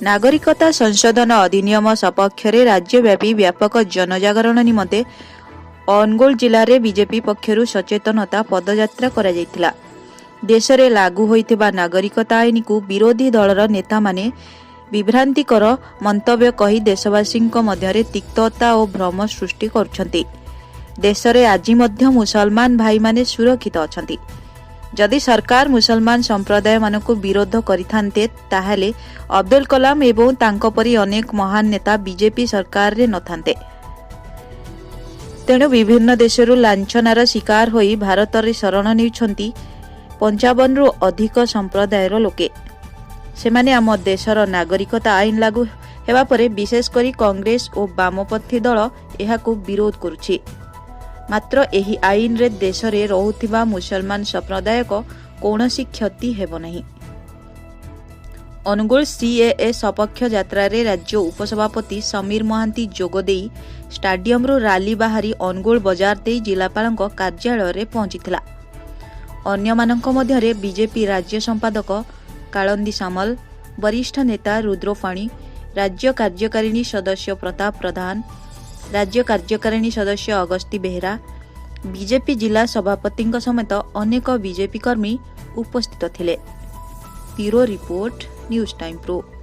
ନାଗରିକତା ସଂଶୋଧନ ଅଧିନିୟମ ସପକ୍ଷରେ ରାଜ୍ୟବ୍ୟାପୀ ବ୍ୟାପକ ଜନଜାଗରଣ ନିମନ୍ତେ ଅନୁଗୁଳ ଜିଲ୍ଲାରେ ବିଜେପି ପକ୍ଷରୁ ସଚେତନତା ପଦଯାତ୍ରା କରାଯାଇଥିଲା। ଦେଶରେ ଲାଗୁ ହୋଇଥିବା ନାଗରିକତା ଆଇନକୁ ବିରୋଧୀ ଦଳର ନେତାମାନେ ବିଭ୍ରାନ୍ତିକର ମନ୍ତବ୍ୟ କହି ଦେଶବାସୀଙ୍କ ମଧ୍ୟରେ ତିକ୍ତତା ଓ ଭ୍ରମ ସୃଷ୍ଟି କରୁଛନ୍ତି। ଦେଶରେ ଆଜି ମଧ୍ୟ ମୁସଲମାନ ଭାଇମାନେ ସୁରକ୍ଷିତ ଅଛନ୍ତି। ଯଦି ସରକାର ମୁସଲମାନ ସମ୍ପ୍ରଦାୟମାନଙ୍କୁ ବିରୋଧ କରିଥାନ୍ତେ, ତାହେଲେ ଅବଦୁଲ କଲାମ ଏବଂ ତାଙ୍କ ପରି ଅନେକ ମହାନ ନେତା ବିଜେପି ସରକାରରେ ନଥାନ୍ତେ। ତେଣୁ ବିଭିନ୍ନ ଦେଶରୁ ଲାଞ୍ଛନାର ଶିକାର ହୋଇ ଭାରତରେ ଶରଣ ନେଉଛନ୍ତି 55ରୁ ଅଧିକ ସମ୍ପ୍ରଦାୟର ଲୋକେ। ସେମାନେ ଆମ ଦେଶର ନାଗରିକତା ଆଇନ ଲାଗୁ ହେବା ପରେ ବିଶେଷ କରି କଂଗ୍ରେସ ଓ ବାମପନ୍ଥୀ ଦଳ ଏହାକୁ ବିରୋଧ କରୁଛି। ମାତ୍ର ଏହି ଆଇନରେ ଦେଶରେ ରହୁଥିବା ମୁସଲମାନ ସମ୍ପ୍ରଦାୟକ କୌଣସି କ୍ଷତି ହେବ ନାହିଁ। ଅନୁଗୁଳ ସିଏଏ ସପକ୍ଷ ଯାତ୍ରାରେ ରାଜ୍ୟ ଉପସଭାପତି ସମୀର ମହାନ୍ତି ଯୋଗଦେଇ ଷ୍ଟାଡିୟମରୁ ରାଲି ବାହାରି ଅନୁଗୁଳ ବଜାର ଦେଇ ଜିଲ୍ଲାପାଳଙ୍କ କାର୍ଯ୍ୟାଳୟରେ ପହଞ୍ଚିଥିଲା। ଅନ୍ୟମାନଙ୍କ ମଧ୍ୟରେ ବିଜେପି ରାଜ୍ୟ ସମ୍ପାଦକ କାଳନ୍ଦୀ ସାମଲ, ବରିଷ୍ଠ ନେତା ରୁଦ୍ର ପାଣି, ରାଜ୍ୟ କାର୍ଯ୍ୟକାରିଣୀ ସଦସ୍ୟ ପ୍ରତାପ ପ୍ରଧାନ, ରାଜ୍ୟ କାର୍ଯ୍ୟକାରିଣୀ ସଦସ୍ୟ ଅଗସ୍ତି ବେହେରା, ବିଜେପି ଜିଲ୍ଲା ସଭାପତିଙ୍କ ସମେତ ଅନେକ ବିଜେପି କର୍ମୀ ଉପସ୍ଥିତ ଥିଲେ। Bureau report, news time pro.